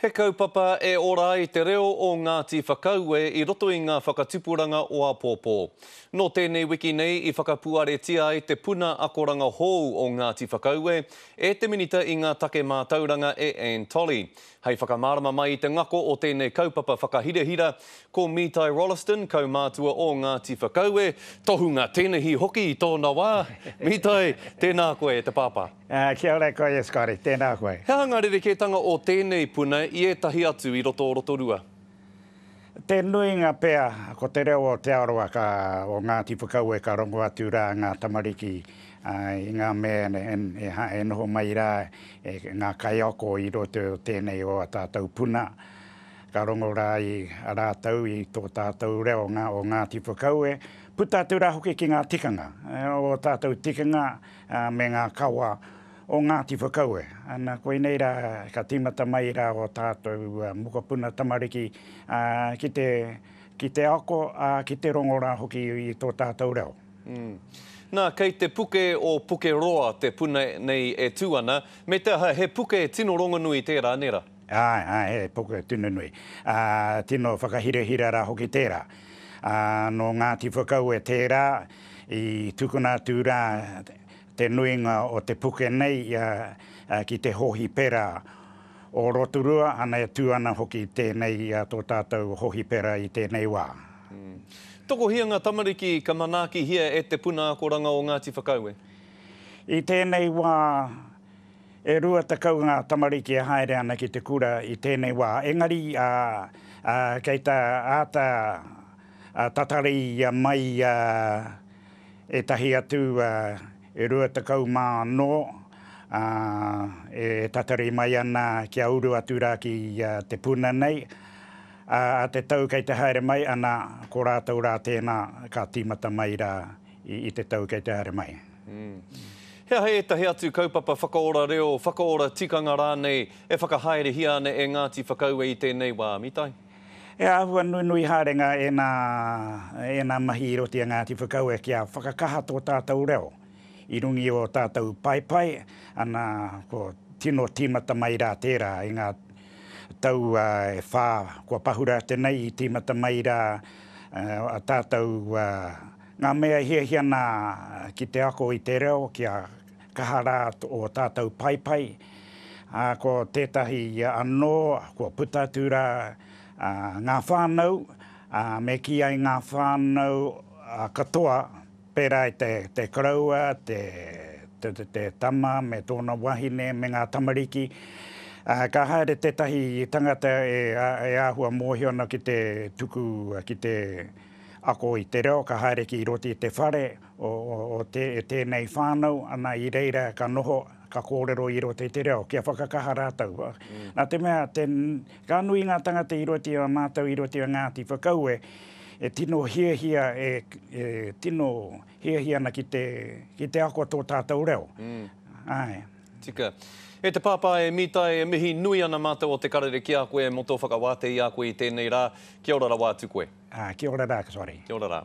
He kaupapa e ora ai te reo o Ngāti Whakaue i roto i ngā whakatupuranga o āpōpō. Nō tēnei wiki nei i whakapuaretia ai te puna akoranga hou o Ngāti Whakaue e te Minita i ngā Take Mātauranga e Anne Tolley. Hei whakamārama mai i te ngako o tēnei kaupapa whakahirahira, ko Mītai Rolleston, kaumātua o Ngāti Whakaue, tohunga tēnehi hoki i tōna wā. Mītai, tēnā koe e te pāpā. Kia ora koe e Scotty, tēnā koe. He aha ngā rerekētanga o tēnei puna i ētahi atu i roto o Rotorua? Te nuinga pea, ko te reo o Aotearoa ka, o Ngāti Whakaue ka rongo atu rā ngā tamariki i ngā mea e noho mai rā ngā kaiako i roto o tēnei o a tātou puna. Ka rongo rā i a rātou i tō tātou reo o Ngāti Whakaue, puta atu rā hoki ki ngā tikanga, o tātou tikanga me ngā kawa o Ngāti Whakaue. Ana, koinei rā, ka tīmata mai rā o tātou mokopuna tamariki ki te, ki te ako, ā, ki te rongo rā hoki i tō tātou reo. Nā, kei te puke o Pukeroa te puna nei e tū ana, me te aha, he puke tino rongonui tērā, nē rā? Āe, āe, he puke tino nui. Ā, tino whakahirahira rā hoki tērā. Ā, nō Ngāti Whakaue tērā, I tukuna atu rā te nuinga o te puke nei ki te hōhipera o Rotorua, ana e tū ana hoki tēnei tō tātou hōhipera i tēnei wā. Tokohia ngā tamariki ka manaakihia e te puna akoranga o Ngāti Whakaue? I tēnei wā, e 20 ngā tamariki e haere ana ki te kura i tēnei wā, engari kei te āta Tatari mai ētahi atu e 20 anō e tatari mai ana kia uru atu rā ki te puna nei. Ā te tau kei te haere mai, ana, ko rātou rā tēnā ka tīmata mai rā i te tau kei te haere mai. He aha ētahi atu kaupapa whakaora reo, whakaora tikanga rānei e whakahaerehia ana e Ngāti Whakaue i tēnei wā, Mitai? He āhua nunui haere ngā ēnā, ēnā mahi i roto i a Ngāti Whakaue kia whakakaha tō tātou reo i runga i ō tātou paepae, ana, ko tino tīmata mai rā tērā i ngā tau e whā kua pahura ake nei i tīmata mai rā a tātou ngā mea e hiahia ana ki te ako i te reo kia kaha rā ō tātou paepae, ā, ko tētahi anō kua puta atu rā ngā whānau, ā, me kī ai ngā whānau katoa, pērā i te, te koroua, te, te, te tama me tōna wahine me ngā tamariki, ā, ka haere tētahi tangata e, e āhua mōhio ana ki te tuku, ki te ako i te reo, ka haere ki roto i te whare, o tēnei whānau, ana i reira ka noho, ka kōrero i roto i te reo, kia whakakaha rātou. Nā te mea, te, ka nui ngā tangata i roto i a mātou, i roto i a Ngāti Whakaue, e tino hiahia, e, e tino hiahia ana ki te, ki te ako tō tātou reo. Āe. Tika. E te pāpā e Mitai, e mihi nui ana mātou o Te Karere ki a koe mō tō whakawātea i a koe i tēnei rā. Kia ora rawa atu koe. Ā, kia ora rā, sorry. Kia ora rā.